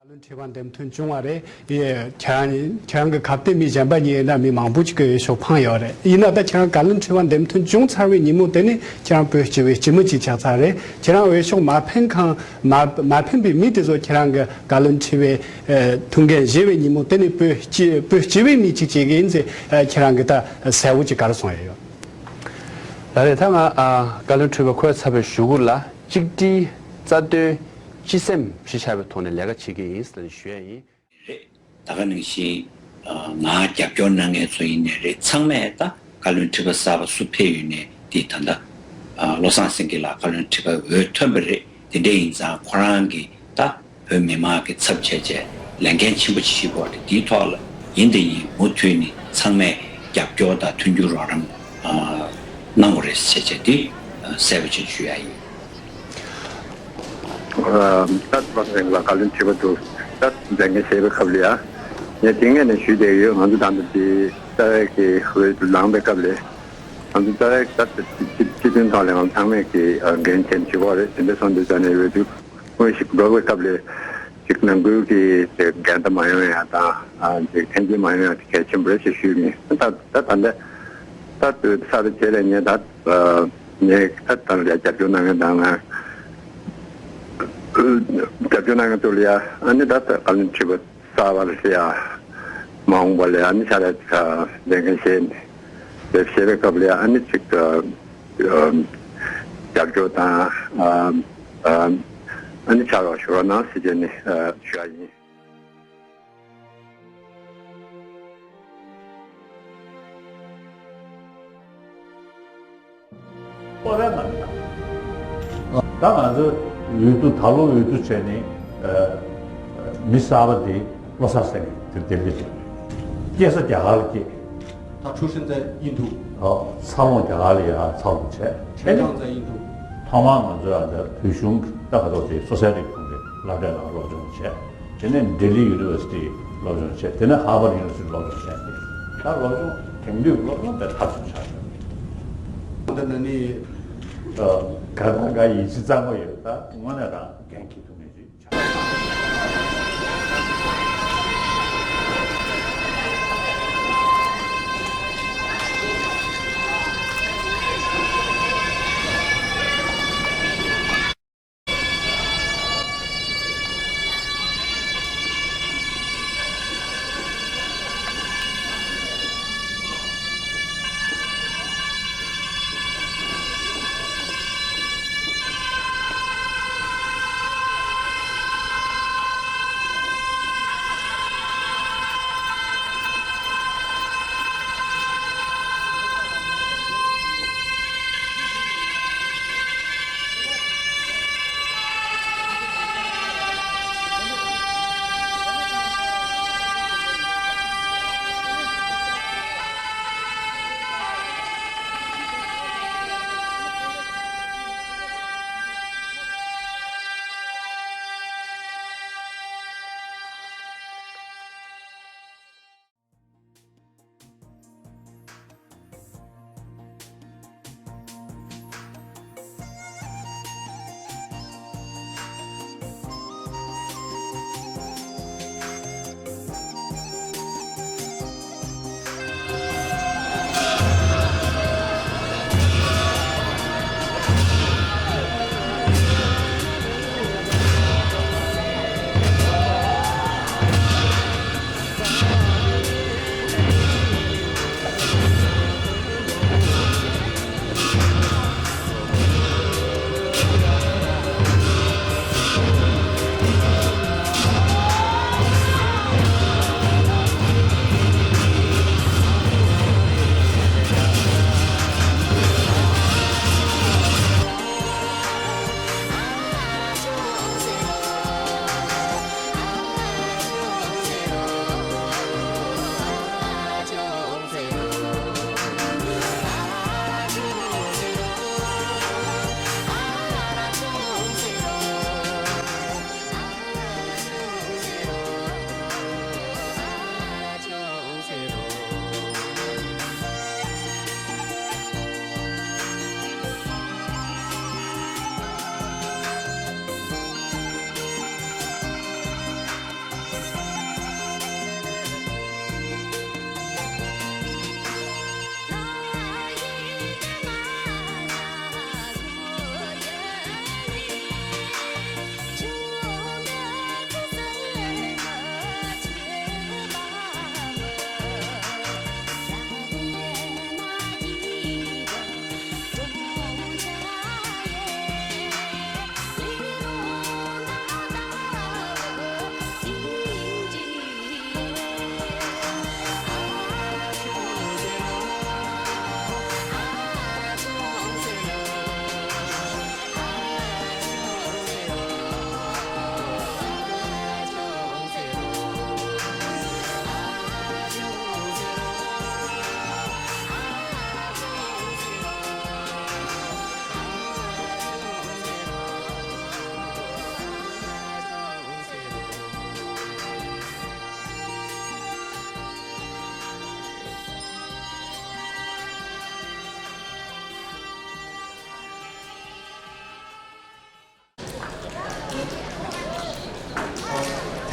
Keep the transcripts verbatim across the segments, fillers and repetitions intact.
བཀའ་བློན་ཁྲི་པ་འདེམས་ཐོན་བྱུང་བ་རེད། ཡེ། ཁྱེད་རང་ཁྱེད་རང་གི་ཁ་གཏད་མི་གཞན་པ་གཉིས་ཡིན་ན་མི་མང་པོ་ཅིག་གི་འོས་ཤོག་འཕངས་ཡོད་རེད། ཡིན་ན་ད་ཁྱེད་རང་བཀའ་བློན་ཁྲི་པ་འདེམས་ཐོན་བྱུང་ཚར་བའི་ཉིན་མོ་དེ་ནས་ཁྱེད་རང་བོད་སྤྱི་པའི་སྤྱི་མི་ཅིག་ཆགས་ཚར་རེད། ཁྱེད་རང་འོས་ཤོག་མ་འཕེན་གང་མ་མ་འཕེན་པའི་མི་དེ་ཚོ་ཁྱེད་རང་གི་བཀའ་བློན་ཁྲི་པའི་ཨ་ཐུགས་འགན་བཞེས་པའི་ཉིན་མོ་དེ་ནས་བོད་སྤྱི་བོད་སྤྱི་པའི་མི་ཅིག་བྱེད་ཀྱི་ཡིན་ཟེར་ཨ་ཁྱེད་རང་གི་ད་གསལ་བོ་ཅིག་ག་རེ་གསུངས་ཡོད། ལགས་རེད། ད་ང་ཨ་བཀའ་བློན་ཁྲི་པ་འཁོད་ཚར་བའི་གཞུག་གུ་ལ་གཅིག་སྒྲིལ་རྩ་དོན་སྤྱི་སེམས་གཞི་བཞག་པའི་ཐོག་ནས་ལས་ཀ་བྱེད་ཀྱི་ཡིན་ཟེར་ནས་ཞུ་ཡ་ཡིན། རེད། ད་ག་ནང་བཞིན་ང་རྒྱབ་སྐྱོར་གནང་མཁན་ཚོ་ཡིན་ནའི་རེད། ཚང་མས་ད་བཀའ་བློན་ཁྲི་པ་གསར་པ་སུ་ཕེབས་ཡོད་ནའི་དེ་ད་ལྟ་བློ་བཟང་སེང་གེ་ལགས་བཀའ་བློན་ཁྲི་པའི་འོས་ཐོན་པ་རེད། དེ་འདྲ་ཡིན་ཙང་ཁོ་རང་གིས་ད་བོད་མི་མང་གི་ཚབ་བྱས་བྱས་ལས་འགན་ཆེན་པོ་ཅིག་ཞིག་དགོས་རེད། དེའི་ཐོག་ལ་ཡིན་དང་ཡིན་མུ་མཐུད་ནས་ཚང་མས་རྒྱབ་སྐྱོར་དང་མཐུན་འགྱུར་རོགས་རམ་གནང་དགོས་རེད་ཟེར་བྱས་དེ་གསལ་པོ་ཅིག་ཞུ་ཡ་ཡིན། ད་བློ་བཟང་ལགས་བཀའ་བློན་ཁྲི་པ་འདུག་ད་མཛད་འགན་བཞེས་པའི་སྐབས་ལ་ཡ། ངས་དེ་སྔས་ནས་ཞུས་བསྡད་ཡོད། ང་ཚོ་ད་ལྟ་དེ་རྩ་བའི་གི་འོས་བསྡུ་ལངས་པའི་སྐབས་ལ། ང་ཚོ་རྩ་བའི་ད་སྤྱི་སྤྱི་མཐུན་ཐོག་ལ་ང་ཚང་མས་གི་འགན་འཁྱེར་བྱེད་དགོས་རེད། དེ་འདྲ་སོང་དུས་ཙང་ནས་འོས་བསྡུ་དངོས་ཤིག་འགྲོ་བའི་སྐབས་ལ་ཅིག་ནང་ཁུལ་གྱི་འགལ་ཟླ་མ་ཡོང་ཡ་དང་ཅིག་འཐེན་འཁྱེར་མ་ཡོང་ཡ་དེ་གལ་ཆེན་པོ་རེད་ཅེས་ཞུས་ནས། ད་ད་ད་ལྟ་ད་ས་རུ་བྱས་ལས་ངས་ད་ངས་ད་ད་ལ་རྒྱབ་སྐྱོར་གནང་མཁན་དང་ང་རྒྱབ་སྐྱོར་གནང་མཁན་ཚོ་ལ་ཡ་ཨ་ནི་ད་ད་བཀའ་བློན་ཁྲི་པ་གསར་པ་ལ་ཡ་མ་འོངས་པ་ལ་ཡ་ཨ་ནི་ཤ་ར་ལས་འགན་བཞེས་ནས་བཞེས་པའི་སྐབས་ལ་ཡ་ཨ་ནི་ཅིག་རྒྱབ་སྐྱོར་དང་ཨ་ནི་ཕྱག་རོགས་ཞུ་རོགས་གནང་ཟེར་བྱས་ནས་ཞུ་ཡ་ཡིན། སྤོབས་པ་མ་རེད། ད་ང་ཚོ་འོས་བསྡུ་ད་ལོ་འོས་བསྡུ་བྱས་ནས་མི་གསར་པ་དེ་བློ་བཟང་སེང་གེ་དེ་ལྡི་ལི་དུ་སྐྱེས་ས་རྒྱ་གར་ལ་སྐྱེས། ད་出生在印度། འཚར་ལོངས་རྒྱ་གར་ལ་ཡ་འཚར་ལོངས་བྱས། 成长在印度། ཐོག་མར་ང་ཚོ་ཡང་བོད་གཞུང་ད་ག་ཐོག་དེ་སོ་སལ་རིག་ཁུངས་ཀྱི་སློབ་གྲྭའི་ནང་སློབ་སྦྱོང་བྱས། དེ་ནས་ལྡི་ལི་ཡུ་ནི་ཝར་སི་ཊི་སློབ་སྦྱོང་བྱས། དེ་ནས་ཧར་ཝར་ཡུ་ནི་ཝར་སི་ཊི་སློབ་སྦྱོང་བྱས་ཏེ། ད་སློབ་སྦྱོང་དེང་དུས་སློབ་སྦྱོང་དེ་མཐར་སོན་ཆགས་ཡོད། འདི་ནི་ག་ད་ག་ཡིད་ཆེས་གཙང་མ་ཡོད། ད་དངོས་གནས་རང་འགན་འཁྱེར་ཐུབ་མེད་ཅིག་ཆགས།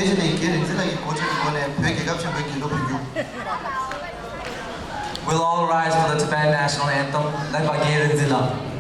དེ་བཞིན་ནས་རྒན་རིག་འཛིན་ལགས་ཀྱི་འགོ་ཁྲིད་ཀྱི་སྒོ་ནས་བོད་རྒྱལ་ཁབ་ཆེན་པོའི་རྒྱལ་གླུ་འབུལ་རྒྱུ། We'll all rise for the Tibetan national anthem, led by རྒན་རིག་འཛིན་ལགས།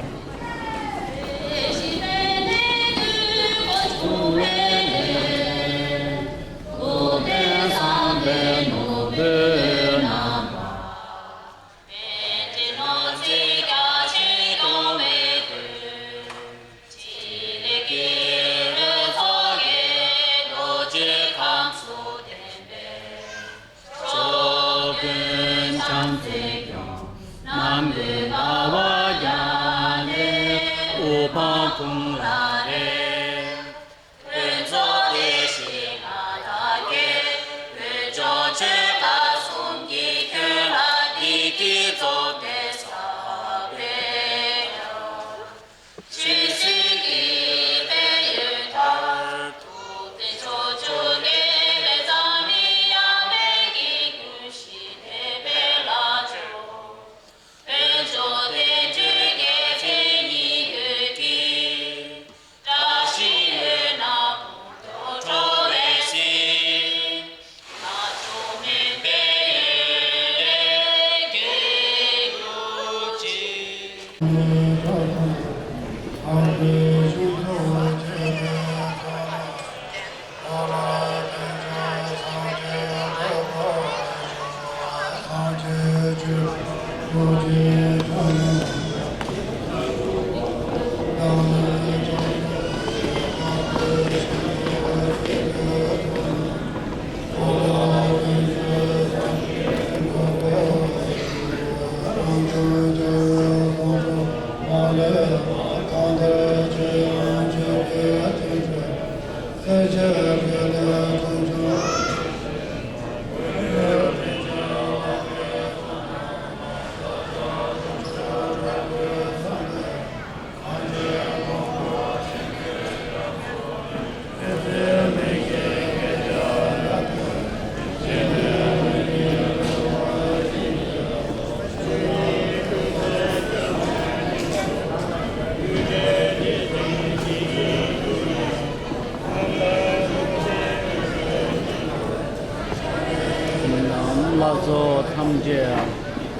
ལྷ་ཚོགས་ཐམས་ཅད་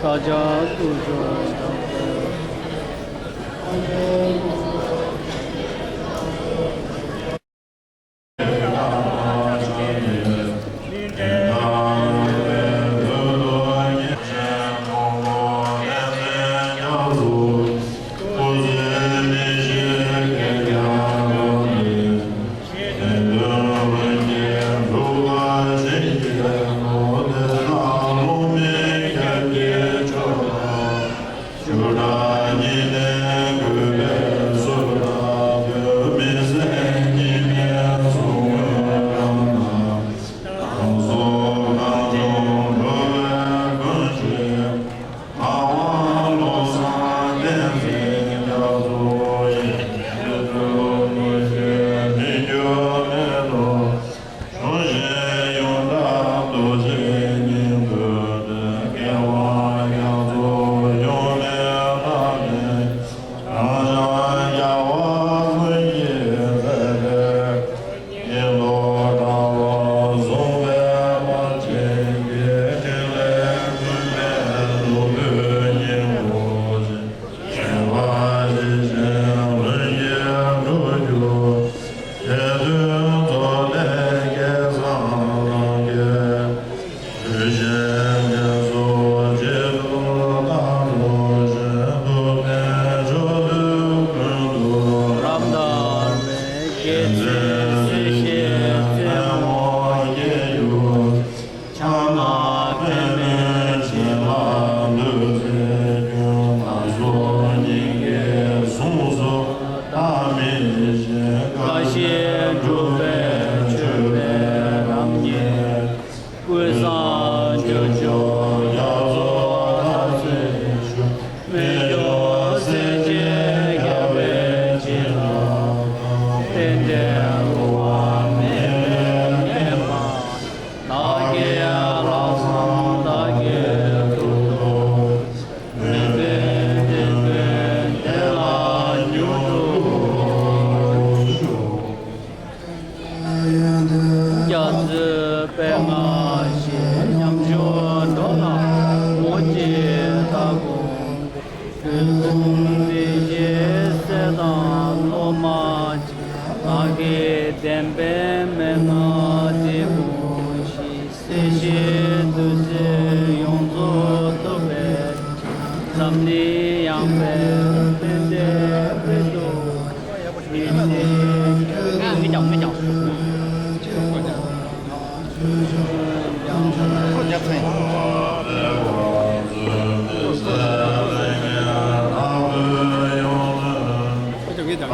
བསྐལ་བརྒྱར་བསྐུལ་ཞིང་ པདྨ་ཞེས་ཉམ་ཆུང་འགྲོ་ལ་མུ་སྟེགས་ལྟ་བུ། དུས་གསུམ་བདེ་གཤེགས་སྲས་དང་སློབ་མ་ཆེ། བདག་གི་བདེན་པའི་མན་ངག་འབྲས་བུ་ཤེས། སྲིད་ཞིའི་འདུ་བྱེད་ཡོངས་རྫོགས་ཐུབ་པའི་འཛམ་གླིང་ཡངས་པའི་ལྷུན་གྱིས་གྲུབ་པའི་ཡེ་ཤེས་ཀྱི་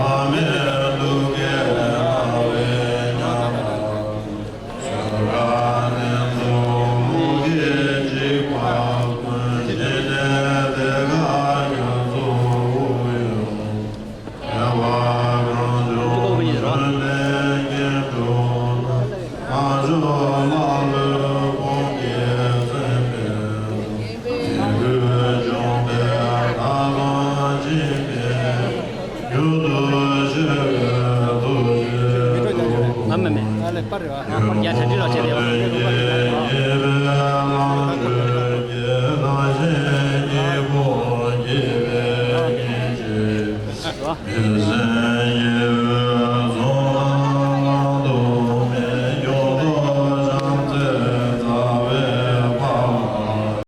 ཨ་མ་མེ། ཡ་ཆ་འདྲི་རོགས་བྱེད་རེད་བ།